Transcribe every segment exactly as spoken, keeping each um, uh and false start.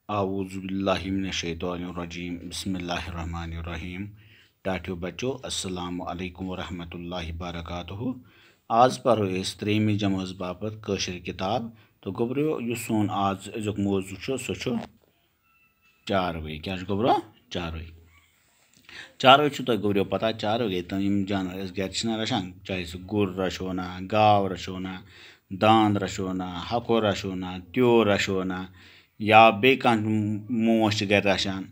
اعوذ باللہ من الشیطان الرجیم، بسم اللہ الرحمن الرحیم۔ ٹاٹھیو بچو، السلام علیکم ورحمۃ اللہ وبرکاتہ۔ آز پرو أسۍ ترٛیٚیِمہِ جمٲژ باپتھ کٲشِر کِتاب۔ تہٕ گوٚبریو، یُس سون آز أزیُک موضوع چھُ، سُہ چھُ چاروٲے۔ کیٛاہ چھُ گوٚبرو؟ چاروٲے۔ چاروٲے چھُ تۄہہِ گوٚبرو پتہ، چاروٲے گٔے تِم یِم جانور أسۍ گرِ چھِنہ رچھان، چاہے سُہ گُر رچھو نا، گاو رچھو نا، داند رچھو نا، ہکھُر رچھو نا، تیوٗر رچھو نا، یا بیٚیہِ کانٛہہ موش چھِ گرِ رچھان،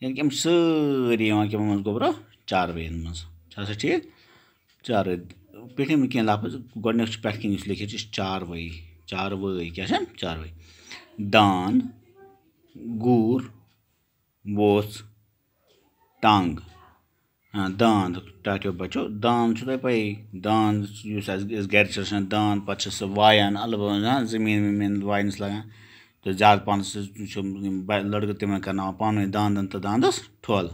یعنی کہِ یِم چھِ سٲری یِوان کَمن منٛز گوٚبرو؟ چاروٲیَن منٛز۔ چھا سا ٹھیٖک؟ چاروٲے۔ پٮ۪ٹھِم کینٛہہ لفظ، گۄڈٕنیُک چھُ پٮ۪ٹھ کِنۍ یُس لیکھِتھ چھُ، چاروٲے۔ چاروٲے کیٛاہ چھِ؟ چاروٲے۔ داند، گُر، ووژھ، ٹنٛگ۔ آ، داند، ٹاٹھیو بچو، داند چھُ تۄہہِ پَیی، داند یُس اَسہِ، أسۍ گرِ چھِ رچھان داند، پَتہٕ چھِ سُہ وایان، البتہ زٔمیٖن ومیٖن واینَس لگان۔ تہٕ زیادٕ پَہنَس چھِ یِم بَ-، لٔڑکہٕ تِمَن کرناوان پانہٕ ؤنۍ داندَن تہٕ داندَس ٹھۄل۔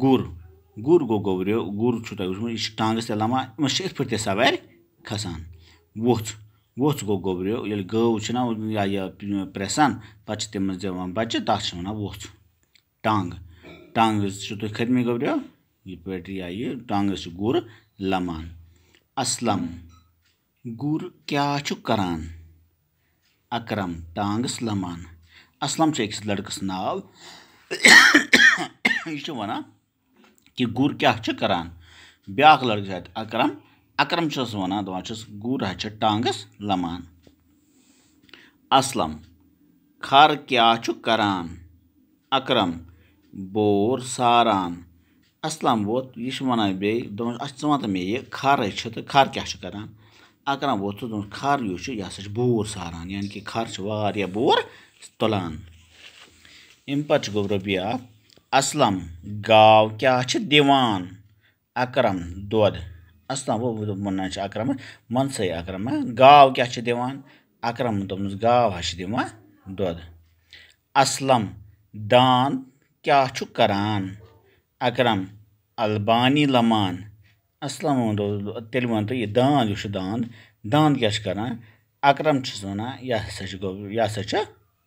گُر، گُر گوٚو گوٚبریو، گُر چھُو تۄہہِ وٕچھمُت، یہِ چھُ ٹانٛگَس تہِ لَمان، یِمَن چھِ یِتھ پٲٹھۍ تہِ سوارِ کھسان۔ ووٚژھ، ووٚژھ گوٚو گوٚبریو، ییٚلہِ گٲو چھِنہ یا، یا پرٛٮ۪سان، پَتہٕ چھِ تٔمِس دِوان بَچہِ، تَتھ چھِ وَنان ووٚژھ۔ ٹنٛگ، ٹنٛگ چھُ تۄہہِ کھٔتمٕے گوٚبریو، یہِ پٲٹھۍ یا یہِ ٹنٛگَس چھُ گُر لَمان۔ اسلم، گُر کیٛاہ چھُ کران؟ اکرم، ٹانٛگَس لَمان۔ اسلم چھُ أکِس لڑکَس ناو۔ یہِ چھُ وَنان کہِ گُر کیٛاہ چھُ کران۔ بیٛاکھ لڑکہٕ چھُ اَتہِ اکرم۔ اکرم چھُس وَنان، دَپان چھُس، گُر حظ چھُ ٹانٛگَس لَمان۔ اسلم، کھر کیٛاہ چھُ کران؟ اکرم، بور ساران۔ اسلم ووت، یہِ چھُ وَنان بیٚیہِ، دوٚپمَس، اچھا، ژٕ وَن تہٕ مےٚ، یہِ کھر ہے چھُ تہٕ کھر کیٛاہ چھُ کران؟ اکرم ووت تہٕ دوٚپمَس، کھر یُس چھُ، یہِ ہسا چھُ بور ساران، یعنی کہِ کھر چھِ واریاہ بور تُلان۔ اَمہِ پَتہٕ چھُ گوٚبرو بیٛاکھ، اسلم، گاو کیٛاہ چھِ دِوان؟ اکرم، دۄد۔ اسلم ووٚن، ووٚنان چھِ اکرمَس، وَن سا اکرم، گاو کیٛاہ چھِ دِوان؟ اکرمَن دوٚپمَس، گاو حظ چھِ دِوان دۄد۔ اسلم، داند کیٛاہ چھُ کران؟ اکرم، البانی لَمان۔ اسلمَن دوٚپ، تیٚلہِ وَن تہٕ، یہِ داند یُس چھُ داند، داند کیٛاہ چھُ کران؟ اکرم چھُس وَنان، یہِ ہسا چھُ گوٚو، یہِ ہسا چھُ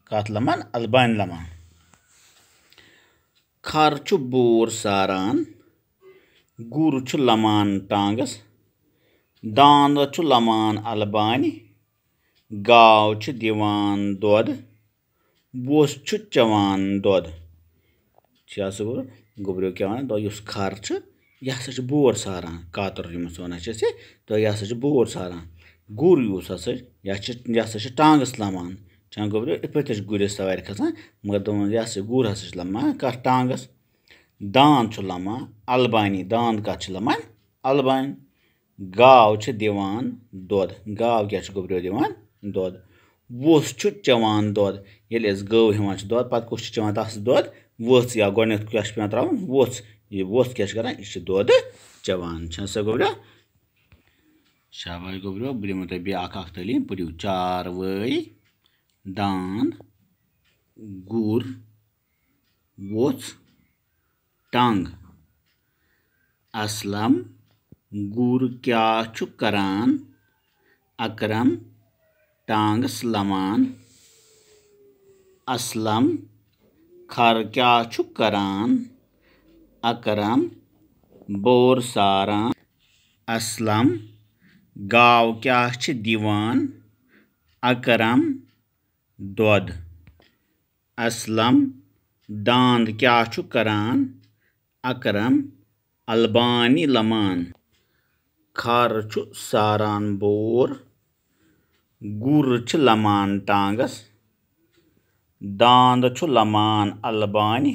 کَتھ لَمان؟ البانہِ لَمان۔ کھر چھُ بور ساران، گُر چھُ لَمان ٹانٛگَس، داند چھُ لَمان البانہِ، گاو چھِ دِوان دۄد، ووژھ چھُ چٮ۪وان دۄد۔ چھِ ہسا گوٚو، گوٚبریو کیٛاہ وَنان؟ دَپان یُس کھر چھُ، یہِ ہسا چھُ بور ساران، کاتُر ییٚمِس وَنان چھِ أسۍ، تہٕ یہِ ہسا چھُ بور ساران۔ گُر یُس ہسا چھُ، یہِ ہسا چھُ، یہِ ہسا چھُ ٹانٛگَس لَمان۔ چھَنہٕ گوٚبریو، یِتھ پٲٹھۍ تہِ چھِ گُرِس سوارِ کھسان، مگر دوٚپمَس، یہِ ہسا گُر ہسا چھُ لَمان کَتھ؟ ٹانٛگَس۔ داند چھُ لَمان البانی، داند کَتھ چھُ لَمان؟ البانہِ۔ گاو چھِ دِوان دۄد۔ گاو کیٛاہ چھِ گوٚبریو دِوان؟ دۄد۔ ووژھ چھُ چٮ۪وان دۄد۔ ییٚلہِ أسۍ گٲو ہٮ۪وان چھِ دۄد، پَتہٕ کُس چھُ چٮ۪وان تَس دۄد؟ ووژھ۔ یا گۄڈٕنٮ۪تھ کیٛاہ چھُ پٮ۪وان ترٛاوُن؟ ووژھ۔ یہِ ووژھ کیٛاہ چھُ کران؟ یہِ چھُ دۄد چٮ۪وان۔ چھا سا گوٚبریو؟ شاباش گوٚبریو، بہٕ دِمو تۄہہِ بیٚیہِ اَکھ اَکھ تعلیٖم۔ پٔرِو، چاروٲے، داند، گُر، ووژھ، ٹنٛگ۔ اسلم، گُر کیٛاہ چھُ کران؟ اکرم، ٹانٛگَس لَمان۔ اسلم، کھر کیٛاہ چھُ کران؟ اکرم، بور ساران۔ اسلم، گاو کیٛاہ چھِ دِوان؟ اکرم، دۄد۔ اسلم، داند کیٛاہ چھُ کران؟ اکرم، البانی لَمان۔ کھر چھُ ساران بور، گُر چھِ لَمان ٹانٛگَس، داند چھُ لَمان البانہِ،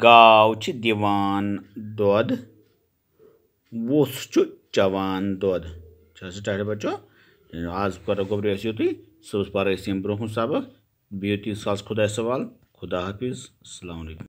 گاو چھِ دِوان دۄد، ووژھ چھُ چٮ۪وان دۄد۔ چھا سا ٹاٹھیو بچو؟ آز پَرو گوٚبریو أسۍ یُتُے، صُبحَس پَرو أسۍ ییٚمہِ برونٛہہ کُن سبق۔ بِہِو تیٖتِس کالَس خۄدایَس حوالہٕ۔ خدا حافظ۔ السلام علیکم۔